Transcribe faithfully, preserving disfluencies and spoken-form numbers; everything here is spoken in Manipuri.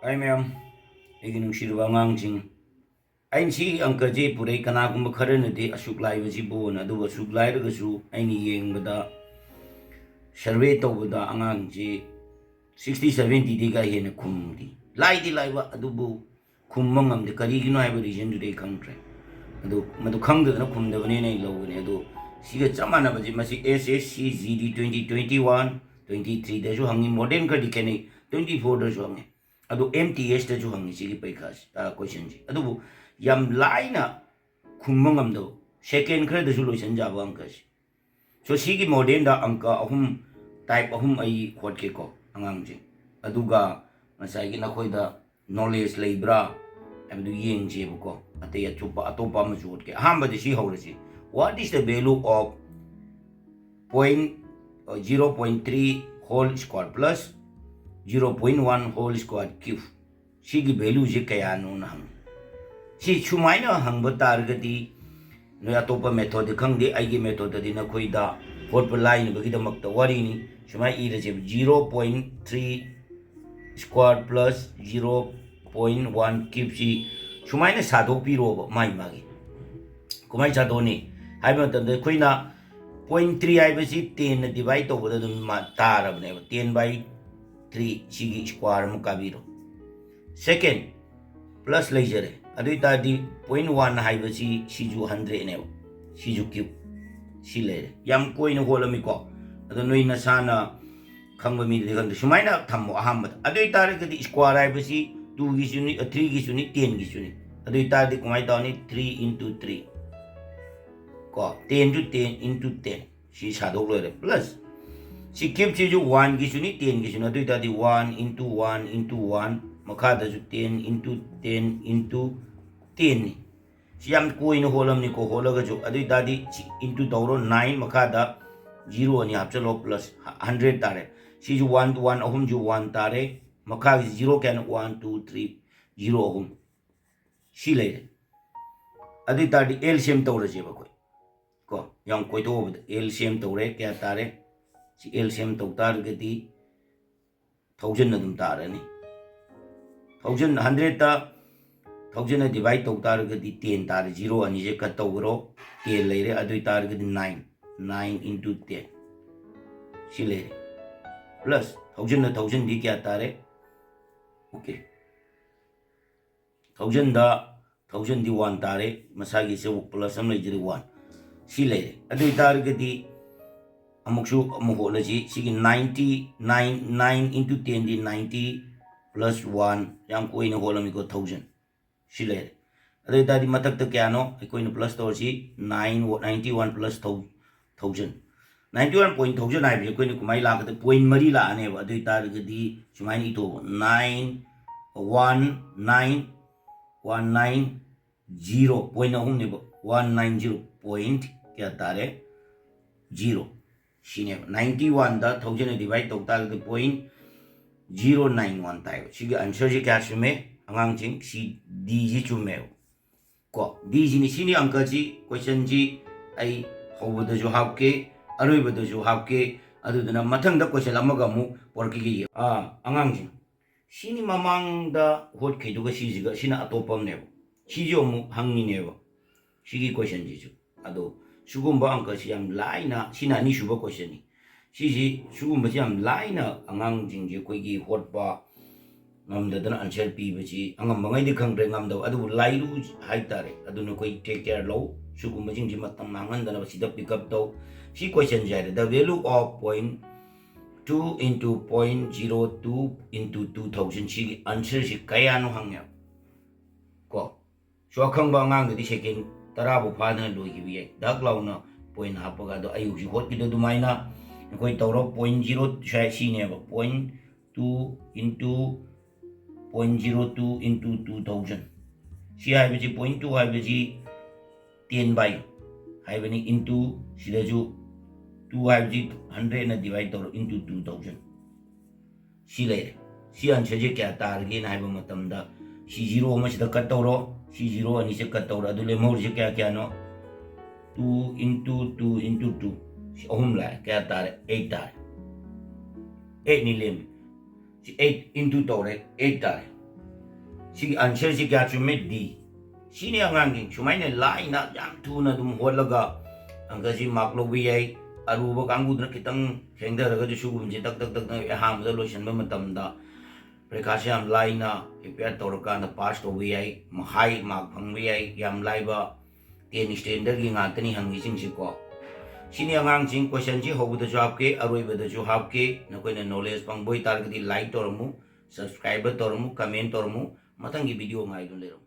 ꯑꯩ ꯃꯌꯥꯝ, ꯑꯩꯒꯤ ꯅꯨꯡꯁꯤꯔꯕ ꯑꯉꯥꯡꯁꯤꯡ, ꯑꯩꯅ ꯁꯤ ꯑꯪꯀꯁꯤ ꯄꯨꯔꯛꯏ, ꯀꯅꯥꯒꯨꯝꯕ ꯈꯔꯅꯗꯤ ꯑꯁꯨꯛ ꯂꯥꯏꯕꯁꯤꯕꯨꯅ, ꯑꯗꯨꯕꯨ ꯑꯁꯨꯛ ꯂꯥꯏꯔꯒꯁꯨ ꯑꯩꯅ ꯌꯦꯡꯕꯗ ꯁꯔꯚꯦ ꯇꯧꯕꯗ ꯑꯉꯥꯡꯁꯤ ꯁꯤꯛꯁꯇꯤ ꯁꯚꯦꯟꯇꯤꯗꯒꯤ ꯍꯦꯟꯅ ꯈꯨꯝꯗꯦ꯫ ꯂꯥꯏꯗꯤ ꯂꯥꯏꯕ, ꯑꯗꯨꯕꯨ ꯈꯨꯝꯕ ꯉꯝꯗꯦ꯫ ꯀꯔꯤꯒꯤꯅꯣ ꯍꯥꯏꯕ ꯔꯤꯖꯟꯗꯨꯗꯤ ꯑꯩ ꯈꯪꯗ꯭ꯔꯦ꯫ ꯑꯗꯨ ꯃꯗꯨ ꯈꯪꯗꯗꯅ ꯈꯨꯝꯗꯕꯅꯦꯅ ꯑꯩ ꯂꯧꯒꯅꯤ꯫ ꯑꯗꯨ ꯁꯤꯒ ꯆꯞ ꯃꯥꯟꯅꯕꯁꯦ, ꯃꯁꯤ S S C G D twenty twenty one, twenty ꯊ꯭ꯔꯤꯗꯁꯨ ꯍꯪꯉꯤ, ꯃꯣꯗꯦꯜ ꯈꯔꯗꯤ ꯈꯦꯠꯅꯩ, ꯇ꯭ꯋꯦꯟꯇꯤ ꯐꯣꯔꯗꯁꯨ ꯍꯪꯉꯤ꯫ ꯑꯗꯨ ꯑꯦꯝ ꯇꯤ ꯑꯦꯁꯇꯁꯨ ꯍꯪꯉꯤ ꯁꯤꯒꯤ ꯄꯔꯤꯈꯥꯁꯤ, ꯀꯣꯏꯁꯟꯁꯤ꯫ ꯑꯗꯨꯕꯨ ꯌꯥꯝ ꯂꯥꯏꯅ ꯈꯨꯝꯕ ꯉꯝꯗꯕ, ꯁꯦꯀꯦꯟ ꯈꯔꯗꯁꯨ ꯂꯣꯏꯁꯤꯟ ꯌꯥꯕ ꯑꯪꯀꯁꯤ꯫ ꯁꯣ ꯁꯤꯒꯤ ꯃꯣꯗꯦꯜꯗ ꯑꯪꯀ ꯑꯍꯨꯝ, ꯇꯥꯏꯞ ꯑꯍꯨꯝ ꯑꯩ ꯍꯣꯠꯀꯦꯀꯣ ꯑꯉꯥꯡꯁꯦ꯫ ꯑꯗꯨꯒ ꯉꯁꯥꯏꯒꯤ ꯅꯈꯣꯏꯗ ꯅꯣꯂꯦꯖ ꯂꯩꯕ꯭ꯔꯥ ꯍꯥꯏꯕꯗꯨ ꯌꯦꯡꯁꯦꯕꯀꯣ꯫ ꯑꯇꯩ ꯑꯇꯣꯞꯄ, ꯑꯇꯣꯞꯄ ꯑꯃꯁꯨ ꯍꯣꯠꯀꯦ꯫ ꯑꯍꯥꯟꯕꯗ ꯁꯤ ꯍꯧꯔꯁꯤ: What is the value of point, zero point three whole square plus zero point one whole square cube? ꯁꯤꯒꯤ ꯚꯦꯂꯨꯁꯦ ꯀꯌꯥꯅꯣꯅ ꯍꯪꯉꯤ꯫ ꯁꯤ ꯁꯨꯃꯥꯏꯅ ꯍꯪꯕ ꯇꯥꯔꯒꯗꯤ, ꯅꯣꯏ ꯑꯇꯣꯞꯄ ꯃꯦꯊꯣꯗꯤ ꯈꯪꯗꯦ, ꯑꯩꯒꯤ ꯃꯦꯊꯣꯗꯗꯤ ꯅꯈꯣꯏꯗ ꯍꯣꯠꯄ ꯂꯥꯏꯅꯕꯒꯤꯗꯃꯛꯇ ꯋꯥꯔꯤꯅꯤ꯫ ꯁꯨꯃꯥꯏꯅ ꯏꯔꯁꯦꯕ: zero point three square plus zero point one cubeꯁꯤ ꯁꯨꯃꯥꯏꯅ ꯁꯥꯗꯣꯛꯄꯤꯔꯣꯕ, ꯃꯥꯒꯤ ꯃꯥꯒꯤ꯫ ꯀꯃꯥꯏꯅ ꯁꯥꯗꯣꯛꯑꯅꯤ ꯍꯥꯏꯕ ꯃꯇꯝꯗ, ꯑꯩꯈꯣꯏꯅ ꯄꯣꯏꯟ ꯊ꯭ꯔꯤ ꯍꯥꯏꯕꯁꯤ ꯇꯦꯟꯅ ꯗꯤꯚꯥꯏꯠ ꯇꯧꯕꯗ ꯑꯗꯨꯝ ꯃꯥ-, ꯇꯥꯔꯕꯅꯦꯕ꯫ ꯇꯦꯟ ꯕꯥꯏ ꯊ꯭ꯔꯤ, ꯁꯤꯒꯤ ꯁ꯭ꯀ꯭ꯋꯥꯔ ꯑꯃ ꯀꯥꯕꯤꯔꯣ꯫ ꯁꯦꯀꯦꯟ, ꯄ꯭ꯂꯁ ꯂꯩꯖꯔꯦ꯫ ꯑꯗꯨ ꯑꯣꯏ ꯇꯥꯔꯗꯤ ꯄꯣꯏꯟ ꯋꯥꯟ ꯍꯥꯏꯕꯁꯤ ꯁꯤꯁꯨ ꯍꯟꯗ꯭ꯔꯦꯠꯅꯦꯕ, ꯁꯤꯁꯨ ꯀ꯭ꯌꯨꯕ, ꯁꯤ ꯂꯩꯔꯦ꯫ ꯌꯥꯝ ꯀꯣꯏꯅ ꯍꯣꯠꯂꯝꯃꯤꯀꯣ꯫ ꯑꯗꯣ ꯅꯣꯏ ꯅꯁꯥꯅ ꯈꯪꯕ ꯃꯤꯗꯨꯗꯤ ꯈꯪꯗꯦ꯫ ꯁꯨꯃꯥꯏꯅ ꯊꯝꯃꯣ ꯑꯍꯥꯟꯕꯗ꯫ ꯑꯗꯨ ꯑꯣꯏ ꯇꯥꯔꯒꯗꯤ ꯁ꯭ꯀ꯭ꯋꯥꯔ ꯍꯥꯏꯕꯁꯤ ꯇꯨꯒꯤꯁꯨꯅꯤ, ꯑ, ꯊ꯭ꯔꯤꯒꯤꯁꯨꯅꯤ, ꯇꯦꯟꯒꯤꯁꯨꯅꯤ꯫ ꯑꯗꯨ ꯑꯣꯏ ꯇꯥꯔꯗꯤ ꯀꯃꯥꯏꯅ ꯇꯧꯅꯤ? Three into three. ꯀꯣ, ꯇꯦꯟꯁꯨ ꯇꯦꯟ ꯏꯟꯇꯨ ꯇꯦꯟ꯫ ꯁꯤ ꯁꯥꯗꯣꯛ ꯂꯣꯏꯔꯦ꯫ Plus C ꯀ꯭ꯌꯨꯕꯁꯤꯁꯨ ꯋꯥꯟꯒꯤꯁꯨꯅꯤ, ꯇꯦꯟꯒꯤꯁꯨꯅꯤ꯫ ꯑꯗꯨ ꯑꯣꯏ ꯇꯥꯔꯗꯤ one into one into one, ꯃꯈꯥꯗꯁꯨ ꯇꯦꯟ ꯏꯟꯇꯨ ꯇꯦꯟ ꯏꯟꯇꯨ ꯇꯦꯟꯅꯤ꯫ ꯁꯤ ꯌꯥꯝ ꯀꯣꯏꯅ ꯍꯣꯠꯂꯝꯅꯤꯀꯣ, ꯍꯣꯠꯂꯒꯁꯨ꯫ ꯑꯗꯨ ꯑꯣꯏ ꯇꯥꯔꯗꯤ ꯁꯤ ꯏꯟꯇꯨ ꯇꯧꯔꯣ, ꯅꯥꯏꯟ, ꯃꯈꯥꯗ ꯖꯤꯔꯣ ꯑꯅꯤ ꯍꯥꯞꯆꯜꯂꯣ, ꯄ꯭ꯂꯁ ꯍꯟꯗ꯭ꯔꯦꯠ ꯇꯥꯔꯦ꯫ ꯁꯤꯁꯨ ꯋꯥꯟ ꯇꯨ ꯋꯥꯟ, ꯑꯍꯨꯝꯁꯨ ꯋꯥꯟ ꯇꯥꯔꯦ꯫ ꯃꯈꯥꯒꯤ ꯖꯤꯔꯣ ꯀꯌꯥꯅꯣ? ꯋꯥꯟ, ꯇꯨ, ꯊ꯭ꯔꯤ, ꯖꯤꯔꯣ ꯑꯍꯨꯝ꯫ ꯁꯤ ꯂꯩꯔꯦ꯫ ꯑꯗꯨ ꯑꯣꯏ ꯇꯥꯔꯗꯤ ꯑꯦꯜ ꯁꯤ ꯑꯦꯝ ꯇꯧꯔꯁꯦꯕ ꯑꯩꯈꯣꯏ꯫ ꯀꯣ, ꯌꯥꯝ ꯀꯣꯏꯊꯣꯛꯑꯕꯗ ꯑꯦꯜ ꯁꯤ ꯑꯦꯝ ꯇꯧꯔꯦ꯫ ꯀꯌꯥ ꯇꯥꯔꯦ? ꯁꯤ ꯑꯦꯜ ꯁꯤ ꯑꯦꯝ ꯇꯧ ꯇꯥꯔꯒꯗꯤ ꯊꯥꯎꯖꯟ ꯑꯗꯨꯝ ꯇꯥꯔꯅꯤ꯫ ꯊꯥꯎꯖꯟ ꯍꯟꯗ꯭ꯔꯦꯗꯇ ꯊꯥꯎꯖꯟꯅ ꯗꯤꯚꯥꯏꯠ ꯇꯧ ꯇꯥꯔꯒꯗꯤ ꯇꯦꯟ ꯇꯥꯔꯦ, ꯖꯤꯔꯣ ꯑꯅꯤꯁꯦ ꯀꯠ ꯇꯧꯈ꯭ꯔꯣ, ꯇꯦꯟ ꯂꯩꯔꯦ꯫ ꯑꯗꯨ ꯑꯣꯏ ꯇꯥꯔꯒꯗꯤ ꯅꯥꯏꯟ, ꯅꯥꯏꯟ ꯏꯟꯇꯨ ꯇꯦꯟ ꯁꯤ ꯂꯩꯔꯦ꯫ ꯄ꯭ꯂꯁ ꯊꯥꯎꯖꯟꯗ ꯊꯥꯎꯖꯟꯗꯤ ꯀꯌꯥ ꯇꯥꯔꯦ? ꯑꯣꯀꯦ, ꯊꯥꯎꯖꯟꯗ ꯊꯥꯎꯖꯟꯗꯤ ꯋꯥꯟ ꯇꯥꯔꯦ, ꯃꯁꯥꯒꯤ ꯁꯦ ꯄ꯭ꯂꯁ ꯑꯃ ꯂꯩꯖꯔꯤ, ꯋꯥꯟ ꯁꯤ ꯂꯩꯔꯦ꯫ ꯑꯗꯨ ꯑꯣꯏ ꯇꯥꯔꯒꯗꯤ ꯑꯃꯨꯛꯁꯨ ꯑꯃꯨꯛ ꯍꯣꯠꯂꯁꯤ꯫ ꯁꯤꯒꯤ ꯅꯥꯏꯟꯇꯤ ꯅꯥꯏꯟ, ꯅꯥꯏꯟ ꯏꯟꯇꯨ ꯇꯦꯟꯗꯤ ꯅꯥꯏꯟꯇꯤ ꯄ꯭ꯂꯁ ꯋꯥꯟ, ꯌꯥꯝ ꯀꯨꯏꯅ ꯍꯣꯠꯂꯝꯃꯤꯀꯣ, ꯊꯥꯎꯖꯟ ꯁꯤ ꯂꯩꯔꯦ꯫ ꯑꯗꯨ ꯑꯣꯏ ꯇꯥꯔꯗꯤ ꯃꯊꯛꯇ ꯀꯌꯥꯅꯣ? ꯑꯩꯈꯣꯏꯅ ꯄ꯭ꯂꯁ ꯇꯧꯔꯁꯤ, nine, ninety one plus thousand, ninety one point thousand ꯍꯥꯏꯕꯁꯦ ꯑꯩꯈꯣꯏꯅ ꯀꯃꯥꯏꯅ ꯂꯥꯛꯀꯗ? ꯄꯣꯏꯟ ꯃꯔꯤ ꯂꯥꯛꯑꯅꯦꯕ꯫ ꯑꯗꯨ ꯑꯣꯏ ꯇꯥꯔꯒꯗꯤ ꯁꯨꯃꯥꯏꯅ ꯏꯊꯣꯛꯑꯣ, nine one nine one nine zero, point ꯑꯍꯨꯝꯅꯦꯕ, ꯋꯥꯟ ꯅꯥꯏꯟ ꯖꯤꯔꯣ ꯄꯣꯏꯟ ꯀꯌꯥ ꯇꯥꯔꯦ? ꯖꯤꯔꯣ꯫ ꯁꯤꯅꯦꯕ꯫ ꯅꯥꯏꯟꯇꯤ ꯋꯥꯟꯗ ꯊꯥꯎꯖꯟꯅ ꯗꯤꯚꯥꯏꯠ ꯇꯧ ꯇꯥꯔꯒꯗꯤ ꯄꯣꯏꯟ ꯖꯤꯔꯣ ꯅꯥꯏꯟ ꯋꯥꯟ ꯇꯥꯏꯕ꯫ ꯁꯤꯒꯤ ꯑꯟꯁꯔꯁꯤ ꯀꯌꯥ ꯆꯨꯝꯃꯦ? ꯑꯉꯥꯡꯁꯤꯡ, ꯁꯤ ꯗꯤꯁꯤ ꯆꯨꯝꯃꯦꯕ꯫ ꯀꯣ, ꯗꯤꯁꯤꯅꯤ꯫ ꯁꯤꯅꯤ ꯑꯪꯀꯁꯤ, ꯀꯣꯏꯁꯟꯁꯤ ꯑꯩ ꯍꯧꯕꯗꯁꯨ ꯍꯥꯞꯀꯦ, ꯑꯔꯣꯏꯕꯗꯁꯨ ꯍꯥꯞꯀꯦ꯫ ꯑꯗꯨꯗꯨꯅ ꯃꯊꯪꯗ ꯀꯣꯏꯁꯟ ꯑꯃꯒ ꯑꯃꯨꯛ ꯄꯣꯔꯛꯈꯤꯒꯦ꯫ ꯑꯥ, ꯑꯉꯥꯡꯁꯤꯡ, ꯁꯤꯅꯤ ꯃꯃꯥꯡꯗ ꯍꯣꯠꯈꯤꯗꯨꯒ ꯁꯤꯁꯤꯒ, ꯁꯤꯅ ꯑꯇꯣꯞꯄ ꯑꯃꯅꯦꯕ꯫ ꯁꯤꯁꯨ ꯑꯃꯨꯛ ꯍꯪꯉꯤꯅꯦꯕ꯫ ꯁꯤꯒꯤ ꯀꯣꯏꯁꯟꯁꯤꯁꯨ꯫ ꯑꯗꯣ ꯁꯤꯒꯨꯝꯕ ꯑꯪꯀꯁꯤ ꯌꯥꯝ ꯂꯥꯏꯅ, ꯁꯤꯅ ꯑꯅꯤꯁꯨꯕ ꯀꯣꯏꯁꯟꯅꯤ꯫ ꯁꯤꯁꯤ, ꯁꯤꯒꯨꯝꯕꯁꯤ ꯌꯥꯝ ꯂꯥꯏꯅ ꯑꯉꯥꯡꯁꯤꯡꯁꯦ ꯑꯩꯈꯣꯏꯒꯤ ꯍꯣꯠꯄ ꯉꯝꯗꯗꯅ ꯑꯟꯁꯔ ꯄꯤꯕꯁꯤ ꯑꯉꯝꯕꯉꯩꯗꯤ ꯈꯪꯗ꯭ꯔꯦ, ꯉꯝꯗꯕ ꯑꯗꯨꯕꯨ ꯂꯥꯏꯔꯨ ꯍꯥꯏꯇꯥꯔꯦ꯫ ꯑꯗꯨꯅ ꯑꯩꯈꯣꯏ ꯇꯦꯛ ꯀꯦꯌꯔ ꯂꯧ, ꯁꯤꯒꯨꯝꯕꯁꯤꯡꯁꯤ ꯃꯇꯝ ꯃꯥꯡꯍꯟꯗꯅꯕ ꯁꯤꯗ ꯄꯤꯛ ꯑꯞ ꯇꯧ꯫ ꯁꯤ ꯀꯣꯏꯁꯟꯁꯦ ꯍꯥꯏꯔꯦ, the value of point two into point zero two into two thousand, ꯁꯤꯒꯤ ꯑꯟꯁꯔꯁꯤ ꯀꯌꯥꯅꯣ ꯍꯪꯉꯦꯕ꯫ ꯀꯣ, ꯁꯣ ꯑꯈꯪꯕ ꯑꯉꯥꯡꯗꯗꯤ ꯁꯦꯀꯦꯟ ꯇꯔꯥꯕꯨ ꯐꯥꯗꯅ ꯂꯣꯏꯈꯤꯕ ꯌꯥꯏ꯫ ꯗꯛ ꯂꯥꯎꯅ ꯄꯣꯏꯟ ꯍꯥꯞꯄꯒ꯫ ꯑꯗꯣ ꯑꯩ ꯍꯧꯖꯤꯛ ꯍꯣꯠꯈꯤꯗꯣ ꯑꯗꯨꯃꯥꯏꯅ ꯑꯩꯈꯣꯏ ꯇꯧꯔꯣ꯫ ꯄꯣꯏꯟ ꯖꯤꯔꯣ ꯁꯤ-, ꯁꯤꯅꯦꯕ, point two into point zero two into two thousand. ꯁꯤ ꯍꯥꯏꯕꯁꯤ, ꯄꯣꯏꯟ ꯇꯨ ꯍꯥꯏꯕꯁꯤ ꯇꯦꯟ ꯕꯥꯏ ꯍꯥꯏꯕꯅꯤ, ꯏꯟꯇꯨ ꯁꯤꯗꯁꯨ ꯇꯨ ꯍꯥꯏꯕꯁꯤ ꯍꯟꯗ꯭ꯔꯦꯠꯅ ꯗꯤꯚꯥꯏꯠ ꯇꯧꯔꯣ, ꯏꯟꯇꯨ ꯇꯨ ꯊꯥꯎꯖꯟ꯫ ꯁꯤ ꯂꯩꯔꯦ꯫ ꯁꯤ ꯑꯟꯁꯔꯁꯦ ꯀꯌꯥ ꯇꯥꯔꯒꯦꯅ ꯍꯥꯏꯕ ꯃꯇꯝꯗ, ꯁꯤ ꯖꯤꯔꯣ ꯑꯃꯁꯤꯗ ꯀꯠ ꯇꯧꯔꯣ, ꯁꯤ ꯖꯤꯔꯣ ꯑꯅꯤꯁꯦ ꯀꯠ ꯇꯧꯔꯣ, ꯑꯗꯨ ꯂꯦꯝꯍꯧꯔꯤꯁꯦ ꯀꯌꯥ ꯀꯌꯥꯅꯣ? Two into two into two. ꯁꯤ ꯑꯍꯨꯝ ꯂꯥꯛꯑꯦ, ꯀꯌꯥ ꯇꯥꯔꯦ? ꯑꯩꯠ ꯇꯥꯔꯦ꯫ ꯑꯩꯠꯅꯤ ꯂꯦꯝꯃꯤ꯫ ꯁꯤ ꯑꯩꯠ ꯏꯟꯇꯨ ꯇꯧꯔꯦ, ꯑꯩꯠ ꯇꯥꯔꯦ꯫ ꯁꯤꯒꯤ answerꯁꯤ ꯀꯌꯥ ꯆꯨꯝꯃꯦ? D꯫ ꯁꯤꯅꯤ ꯑꯉꯥꯡꯁꯤꯡ꯫ ꯁꯨꯃꯥꯏꯅ ꯂꯥꯏꯅ ꯌꯥꯝ ꯊꯨꯅ ꯑꯗꯨꯝ ꯍꯣꯠꯂꯒ ꯑꯪꯀꯁꯤ mark ꯂꯧꯕ ꯌꯥꯏ꯫ ꯑꯔꯨꯕ ꯀꯥꯡꯕꯨꯗꯨꯅ ꯈꯤꯇꯪ ꯊꯦꯡꯊꯔꯒꯁꯨ ꯁꯤꯒꯨꯝꯕꯁꯦ ꯇꯛ ꯇꯛ ꯇꯛ ꯇꯛ ꯑꯍꯥꯟꯕꯗ ꯂꯣꯏꯁꯤꯟꯕ ꯃꯇꯝꯗ ꯄꯔꯤꯈꯥꯁꯦ ꯌꯥꯝ ꯂꯥꯏꯅ prepare ꯇꯧꯔꯀꯥꯟꯗ pass ꯇꯧꯕ ꯌꯥꯏ꯫ High mark ꯐꯪꯕ ꯌꯥꯏ꯫ ꯌꯥꯝ ꯂꯥꯏꯕ ten standardꯀꯤ ꯉꯥꯛꯇꯅꯤ ꯍꯪꯉꯤꯁꯤꯡꯁꯤꯀꯣ꯫ ꯁꯤꯅꯤ ꯑꯉꯥꯡꯁꯤꯡ꯫ Questionꯁꯤ ꯍꯧꯕꯗꯁꯨ ꯍꯥꯞꯀꯦ, ꯑꯔꯣꯏꯕꯗꯁꯨ ꯍꯥꯞꯀꯦ꯫ ꯅꯈꯣꯏꯅ knowledge ꯐꯪꯕ ꯑꯣꯏꯇꯥꯔꯒꯗꯤ like ꯇꯧꯔꯝꯃꯨ, subscribe ꯇꯧꯔꯝꯃꯨ, comment ꯇꯧꯔꯝꯃꯨ꯫ ꯃꯊꯪꯒꯤ video ꯉꯥꯏꯗꯨꯅ ꯂꯩꯔꯝꯃꯨ꯫